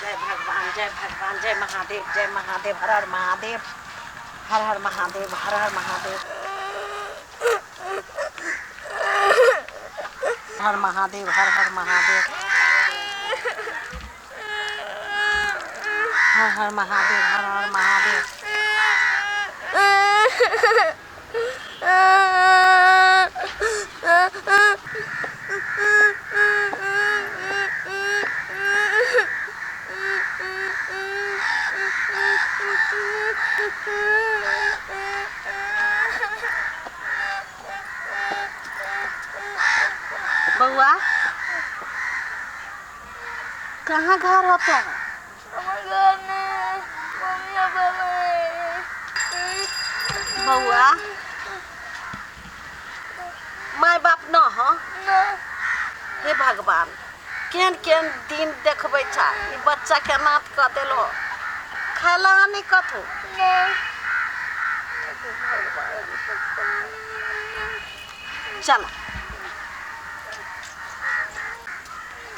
जय भगवान, जय भगवान, जय महादेव, जय महादेव, हर हर महादेव, हर हर महादेव, हर हर महादेव, हर महादेव, हर हर महादेव, हर हर महादेव, हर हर महादेव। बउआ कहाँ घर होता है? बउआ माय बाप न हो? हे भगवान, केहन केहन दिन देखबै छा, ई बच्चा के अनाथ कऽ देलो, खाय ला नहीं कथो। चल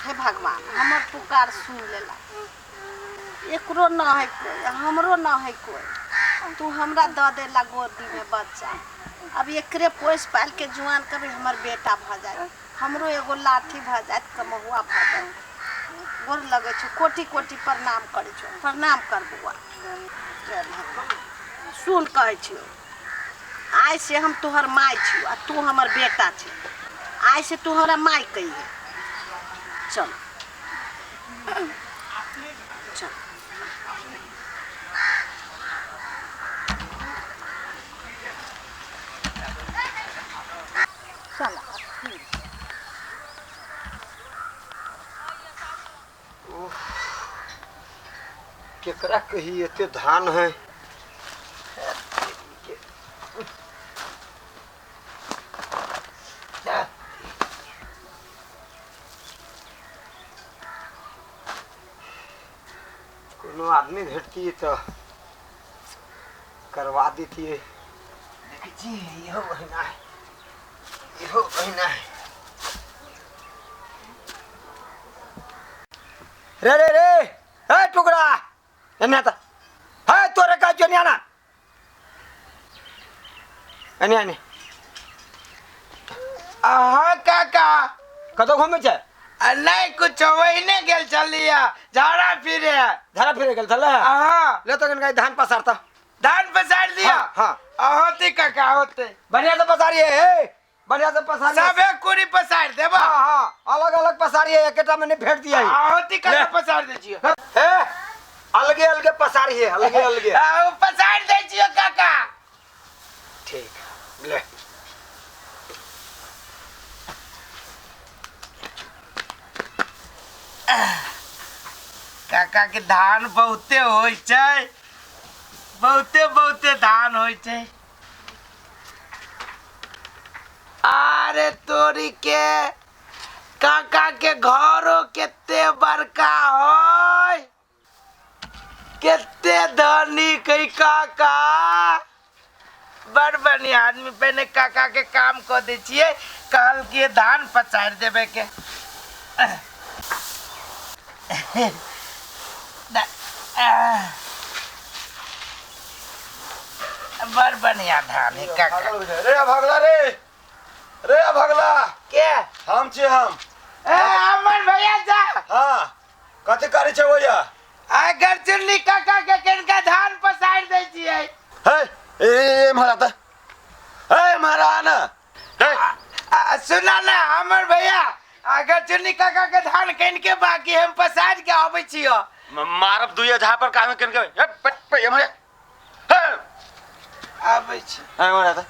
हे भगवान, हमर पुकार सुन लेला, एकरो न है कोई, हमरो न है कोई, तू हमरा दऽ देला गोदी में बच्चा। अब एकरे पोसि पालि के जुआन कभी हमर बेटा भऽ जाए, हमरो एगो लाठी भऽ जायत, कमहुआ भऽ जायत। गोर लगै छौ, कोटि कोटि प्रणाम करै छौ, प्रणाम कर बउआ। जय भगवान। सुन कहै छियौ, आइ से हम तोहर माय छियौ आ तू हमर बेटा छी, आइ से तू हमरा माय कहिहे। चल चल। चल। केकरा कही एते धान है। कोनो आदमी भेटती तऽ करवा देतियै। देखै छी इहो महीना है, इहो महीना है। रे रे रे, हे टुकड़ा एने तऽ, हे तोरे कहै छियौ एने आना, एने एने। अहाँ काका कतऽ घुमै छै? आ नहि कुछो, ओहिने गेल छलियै झाड़ा फिरे। झाड़ा फिरे गेल छलै? अहाँ ले तो कनिका धान पसार तऽ। धान पसारि दिअ? हाँ, हाँ। होतै काका, होतै। बढ़िया से पसारिए, हे बढ़िया से पसारिए। सबे कुरी पसारि देबा। हाँ हाँ, अलग अलग पसारिए, एकेटा में नहीं फेंक दिया। होतै काका, ले। पसारि दै छियै। हे अलगे अलगे पसारिए, अलगे अलगे। आ, ओ पसारि दै छियै काका। ठीक ले। काका के धान बहुते होइ छै, बहुते बहुते धान होइ छै। अरे तोरी के काका के घरो केते बड़का होय, केते धनी कई काका, बड़ बढ़िया आदमी। पहिने काका के काम कऽ दै छियै, कहल कि धान पसारि देबे के। बड़ बढ़िया धान है काका। रे भगला रे, रे भगला। के? हम छी हम। ए अमर भैया जा। हाँ, कथी करै छै भैया? आ गरचुन्नी काका के कनिका धान पसारि दै छियै। हे ए ए महाराज त, हे महाराज ना। हे सुना ना अमर भैया, आ गरचुन्नी काका के धान कनिके बाकी, हम पसारि के आबै छियो। मारब दुइया झा पर कामे कनिके। हे पट पे एमहर। हे आबै छी। हे महाराज।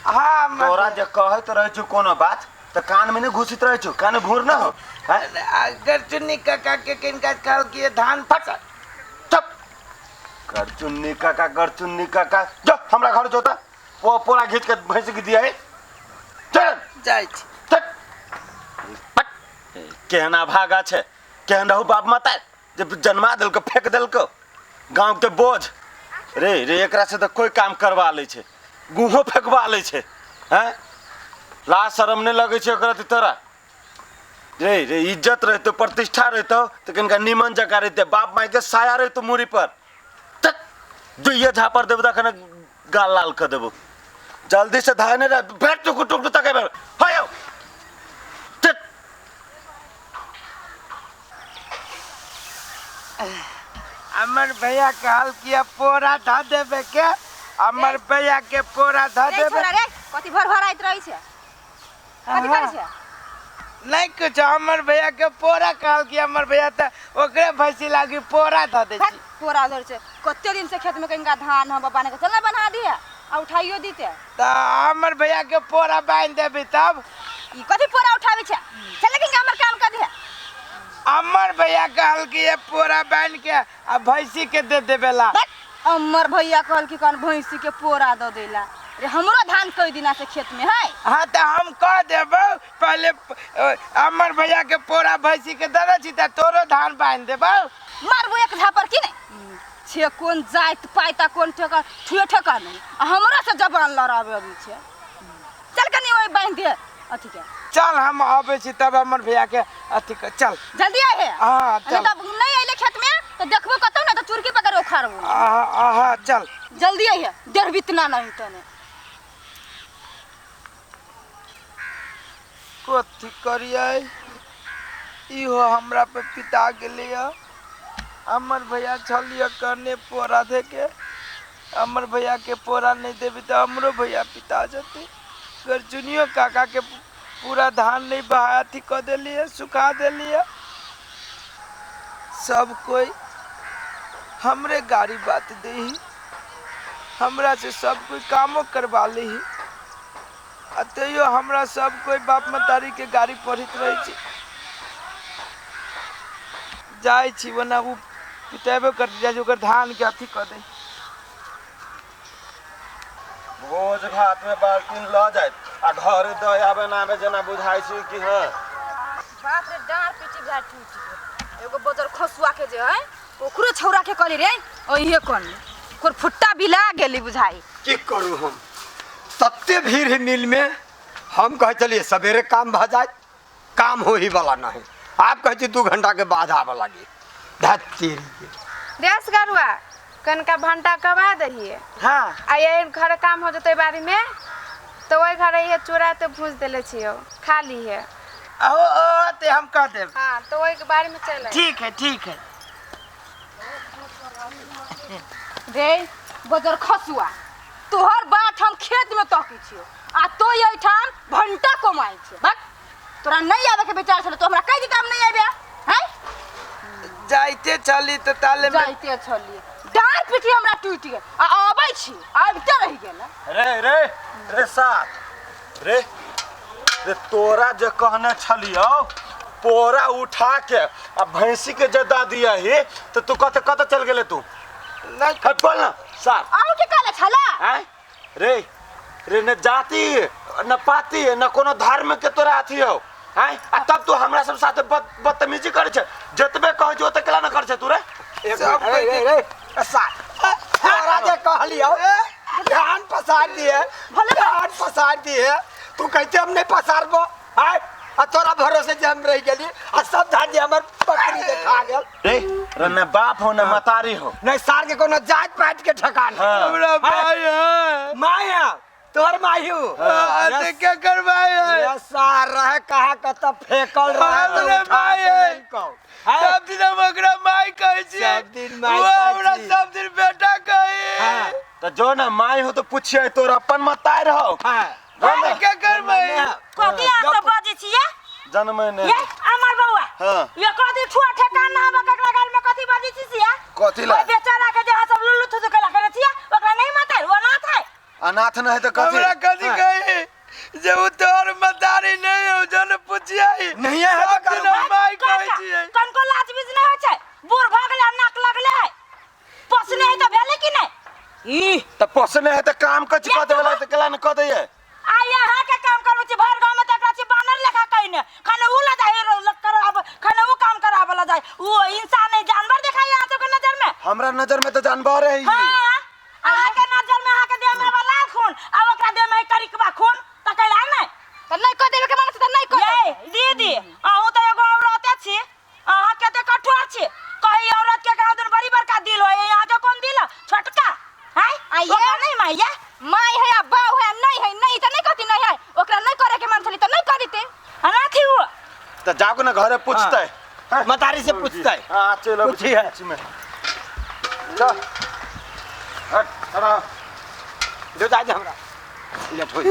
हाँ, अमर तोरा भैया। जे कहैत रहै छौ कोनो बात तऽ कान में नहीं घुसित रहै छौ, कान में घूर ना हो। हैं? गरचुन्नी काका के कनिका कहल कि धान पसार। चुप। गरचुन्नी काका, गरचुन्नी काका, जो हमरा घर जोता वो पोरा घीच के भैंस के दिया है। चल जाइ छी। चल। पट। केहन अभागा छै, केहन रहू बाप माता जे जन्मा देलको, फेंक देलको गांव के बोझ। रे रे एकरा से तऽ कोई काम करवा लै छै, गुहो फेंकवा लै छै। हैं, लाज शरम नहि लगै छै एकरा तोरा? रे रे इज्जत रहतो, प्रतिष्ठा रहतो, तो कनिका निमन जगह रहते, बाप माय के साया रहतो मूड़ी पर। तक दुइये झापर देबो तखन गाल लाल कर देबो। जल्दी से धाय ने भेट टुकु टुकु तके बेर हायो। तक अमर भैया कहल कि पोरा ध देबे के, अमर भैया के पोरा ध रे देबे। छोरा रे, कथी भर भराइत रहै छै? कथी करै छै? नहीं कुछ, अमर भैया के पोरा कहल कि अमर भैया त ओकरे भैंसी लागी पोरा ध दे हट, छी। पोरा धर छै। कते दिन से खेत में कनिका धान हम बाबा ने चल ना बना दिए आ उठाइयो दीते। त अमर भैया के पोरा बांध देबे तब। ई कथी पोरा उठाबै छै? चल कनिका हमर काम कर दिहे। अमर भैया कहल कि ये पोरा बांध के आ भैंसी के दे देबेला। बट अमर भैया कहल कि कौन भैंसी के पोरा दऽ देला। रे हमरो धान कई दिना से खेत में है। हाँ तो हम कह देबो पहले अमर भैया के पोरा भैंसी के दे दे छी त तोरो धान बांध देबो। मारबो एक झापर की नहीं छे, कोन जाइत पाइत आ कोन ठेका ठुए ठेका नहीं, आ हमरा से जबान लड़ाबे अभी छे। चल कनी ओइ बांध दे अथी के। चल हम आबे छी तब अमर भैया के अथी के, चल जल्दी आए हे। हाँ, चल। नहीं तब नहीं अइले खेत में तो देखबो कतौ ना तो चुरकी पकड़ उखाड़बो। आहा, आहा, चल जल्दी आइहे, देर बितना नहीं तने। कथी करियै, इहो हमरा पे पिता गेलैया। अमर भैया छलियै करने पोरा दे के, अमर भैया के पोरा नहीं देबी तो हमरो भैया पिता जतै। गर्जुनियो काका के पूरा धान नहीं बहा अथी कऽ देलियै, सुखा देलियै। सब कोई हमरे गाड़ी बात देही, हमरा से सब कोई कामो करवा लेही, आ तैयो हमरा सब कोई बाप मतारी के गाड़ी पढ़ित रहै छै। जाइ छी ओना ओ पितेबो करतै, जाइ छी ओकर धान के अथी कऽ दै। भोज भात में बाल्टीन ल जाइत आ घर दऽ आबे ना आबे जेना बुझाइ छै कि हाँ। बाप रे, डाँर पीटी भए टूटि गेल। एगो बजर खसुआ के जे है ओकरो छौड़ा के कहली रे ओहे कोन ओकर फुट्टा बिला गेली बुझाई। की करू हम, तते भीड़ है मिल में, हम कहे चलिए सवेरे काम भऽ जाए, काम हो ही वाला नहीं। आप कहे छी 2 घंटा के बाद आबऽ लागी। धत तेरी के। देश गरुआ कनका भंटा कमा दहिए। हाँ। आ ये घर काम हो जतै बाड़ी में तो वही घर ये चोरा तो भूज देले छियो, खा लीहे। ओ ओ ते हम कह देब। हाँ तो वही के बाड़ी में चल। ठीक है ठीक है। रे बजर खसुआ, तोहर बाट हम खेत में तकी छियो आ तो एहिठाम भंटा कमाइ छियो। बक तोरा नहीं आवे के विचार छलो तो हमरा कहि दिता हम नहीं आबे हैं। जाइते चली तो ताले में जाइते छली, डाँर पीटी हमरा टूटि गेल आ आबै छी आबिते रहि गेल। रे रे रे साथ रे रे तोरा जे कहने छलियौ पोरा उठा के आ भैंसी के जे दऽ दियही तो तू कत कत चल गेले तू? नहीं हे बोल ना सार। अहूँ के कहले छला? आँय रे रे न जाति न पाति न कोनो धर्म के तोरा अथी हो आँय, आ तब तू हमरा सब साथे बदतमीजी करै छै, जतबे कहै छै ओते केला न करै छै तू रे। एक रे रे रे सार, तोरा जे कहलियौ धान पसार दिए, धान पसार दिए, तू कहते हम नहीं पसारबो आँय, आ तोरा भरोसे जे हम रह गेली आ सब धान जे हमर बकरी जे खा गेल। रे रे न बाप हो न मतारी हो, नहीं सार के कोनो जात पात के ठकान। हाँ। हमरा भाई है, my है, तोहर माई हो। हाँ, ते क्या करवाए है? ये सार रहे कहाँ कत फेकल रहे तो हमरे उठा माई के है। नहीं कहो। हाँ? सब दिन हम ओकरा माई कहै छियै, सब दिन माई वो कहै हमरा छी। सब दिन बेटा कहै। हाँ। तो जो ना माई हो तो पूछिए तोरा अपन मतार हो। हाँ। जो ना। क्या करबै? कथी अहाँ सब बजै छियै? जन्म ने। ये अमर बौआ, हाँ। ये कथी ठुआ ठेकान ना हबा ककरा गाल में कथी बजै छी से? कथी ला? ओइ बेचारा के जे अहाँ सब लुल्लू थुथु केला करै छियै, ओकरा नहीं मातै, ओ अनाथ है। अनाथ नहीं तो कथी? हमरा कथी कही जे उ तोहर मतारी नहीं हो, जन पूछियै नहीं है सब तो दिन हम माई कहै कनका- छियै। कनको लाज बीज नहीं होइ छै, बूढ़ भऽ गेलै नाक लगले है, पोसने है तऽ भेलै कि नहि? ई त पोसने है त काम कथी कऽ देबे त केला न कऽ दैयै। आ यहाँ के काम करबै छी भर गाँव में त एकरा छी बानर लेखा कहिने, खाने उ ला जाइ कराब, खाने उ काम कराबे ला जाइ, उ इंसान नहीं जानवर देखाइ अहाँ सबके नजर में। हमरा नजर में त जानवर है ई। हाँ, अहाँ के नजर में अहाँ के देह में वाला खून आ ओकरा देह में करिकबा खून त कैला नहीं त नहीं कह देबे के मन से त नहीं कह ये दीदी अहूँ त जाओ ने घरे पूछतै। हाँ। मतारी से पूछतै। हाँ चलो। पूछी है। में चल हट हट। जोता दे हमरा लेट होई।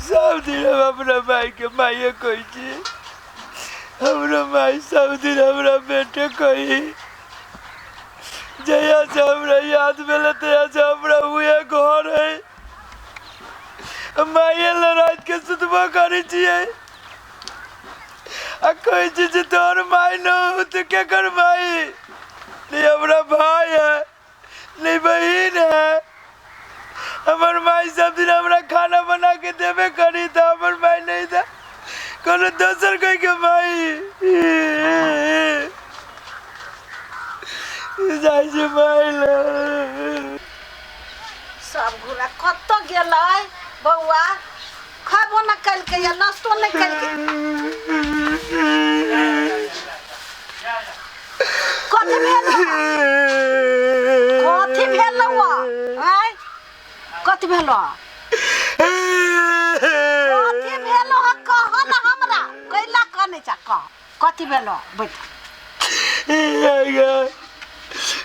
सब दिन हम अपना माई के माइये कहै छी, हमरा माई सब दिन हमरा बेटे कही। जहिया से हमरा याद भेलै तहिया से हमरा उहे घर है। माइये लए राति के सुतबो करै छियै आ कहै छी जे तोहर माय न हो तऽ केकर माई? नहीं हमरा भाई है नहीं बहिन है। हमर माई सब दिन हमरा खाना बना के देबे करी तऽ हमर माई नहीं था कोनो दोसर कोई के माई। जाइ छी माई लग। सब घुरा कतऽ गेलै बौआ? खैबो न केलकै या नाश्तो नहि केलकै। कथी भेलौ? कथी भेलौ? आँय, कथी भेलौ? कथी भेलौ? कह न हमरा, कैला कनै छ? कह, कथी भेलौ? बैठ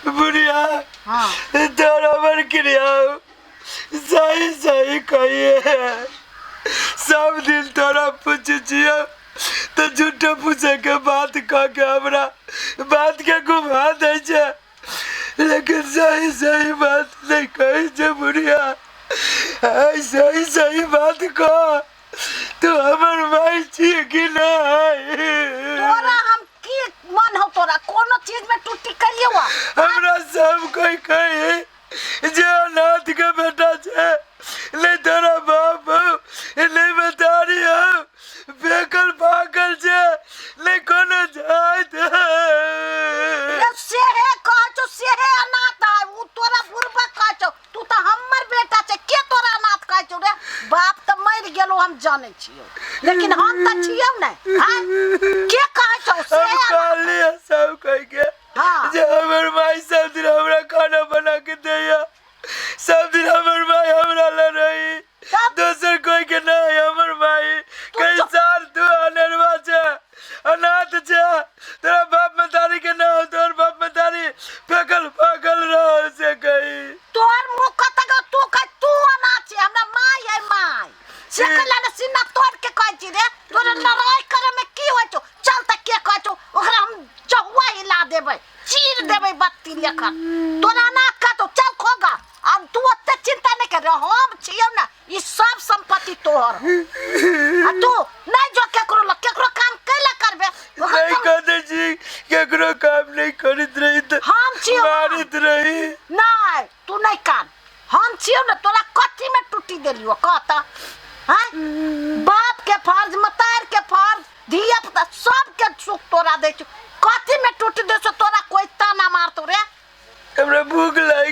बुढ़िया। हाँ। तोरा हमर क्रिया सही सही कहिए। सब दिन तोरा पूछै छियौ तऽ झूठो पूछे के बात कह के हमरा बात के घुमा दै छै, लेकिन सही सही बात नहीं कहै छै बुढ़िया। ऐ सही सही बात कह, तू हमर माय छी कि नहीं? तोरा हम की मन हो, तोरा कोनो चीज में टूटी करियो? हमरा सब कोई कहे जे अनाथ के बेटा छै, नहीं तोरा बाप हो नहीं बेटारी हो, बेकल पागल छै, नहीं कोनो जात। रे सेहे कहै छौ, सेहे अनाथ है उ तोरा बुढ़बा कहै छौ। तू तऽ हमर बेटा छै, के तोरा अनाथ कहै छौ रे? बाप तऽ मरि गेलो हम जानै छियौ, लेकिन हम तऽ छियौ ने। हाँ, के कहै छौ हम सेहे अनाथ? कहलियै सब कह के हाँ। जे हमर माई सब दिन हमरा खाना बना के दैया, सब दिन हमर माई हमरा लग रही, तब? दोसर कोई के नहीं हमर माई। कई साल तू अनरवा छे, अनाथ छे, तोरा बाप मतारी के ना हो, तोहर बाप मतारी फेकल पागल रहो से कही। तोहर मुँह कतऽ गेल? तू कह तू अनाथ छै, हमरा माय है माय। से कहला ने सीना तोड़ के कहै छी रे, तोरा लड़ाई करे में की होइ छौ? चल तऽ के कहै छौ ओकरा हम चहुआ हिला देबै, चीर देबै बत्ती लेखन। तोरा अनाथ कहतौ? चल खोगा, आब तू ओते चिंता नहि कर, हम छियौ ने, ई सब संपत्ति तोहर हौ। आ तू नहि जो केकरो लग, केकरो काम कैला करबे? ओकरा नहीं कह दै छी केकरो काम नहीं करैत रही तऽ हम छियौ। मारैत रही। नहि, तू नहि कान, हम छियौ ने। तोरा कथी में टूटी देलियौ कह तऽ? हैं, बाप के फर्ज, मतार के फर्ज, धिया पुता सबके सुख तोरा दै छौ, कथी में टूटी दै छौ? तोरा कोई ताना मारतौ रे? हमरा भूख लागि